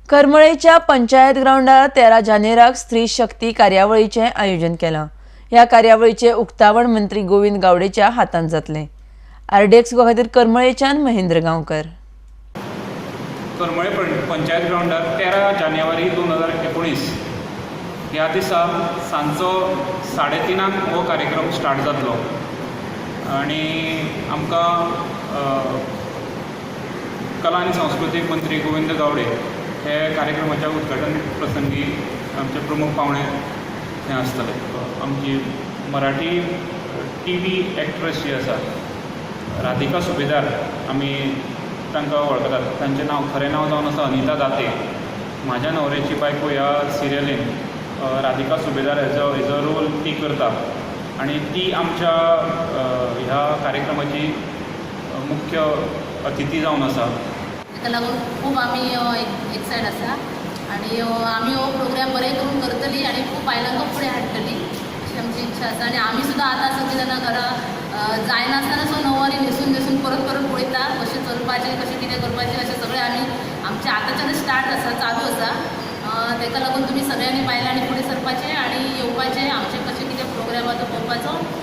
करमळेच्या पंचायत ग्रावंडार 13 जानेराक स्त्री शक्ती कार्यावळीचें आयोजन केलां. ह्या कार्यावळीचें उक्तावण मंत्री गोविंद गावडेच्या हातान जातलें. आरडीएक्स गोवा खातीर करमळेच्यान महेंद्र गांवकर. करमळे पंचायत ग्रावंडार 13 जानेवारी 2019 ह्या दिसा सांजचो 3:30 हो कार्यक्रम स्टार्ट जातलो आनी आमकां कला आनी सांस्कृतीक मंत्री गोविंद गावडे हे कार्यक्रमाच्या उद्घाटन प्रसंगी आमचे प्रमुख पावणे हे आसतले. आमची मराठी टीव्ही एक्ट्रेस जी आसा, राधिका सुभेदार, आमी तांकां वळखतात. तांचें नांव, खरें नांव जावन आसा अनिता दाते. माझ्या नवऱ्याची बायको ह्या सिरियलीन राधिका सुभेदार हेजो रोल ती करता आनी ती आमच्या ह्या कार्यक्रमाची मुख्य अतिथी जावन आसा. ताका लागून खूब आमी एक्सायट आसा आनी आमी हो प्रोग्राम बरें करून करतली आनी खूब बायलांक फुडें हाडटली अशी आमची इच्छा आसा. आनी आमी सुद्दां आतां सगळीं जाणां घरा जायनासतना सो णववारी न्हेसून न्हेसून परत परत पळयता, कशें चलपाचें, कशें कितें करपाचें, अशें सगळें आमी आमचें आतांच्यानच स्टार्ट आसा, चालू आसा. ताका लागून तुमी सगळ्यांनी बायलांनी फुडें सरपाचें आनी येवपाचें, आमचें कशें कितें प्रोग्राम आसा तो पळोवपाचो.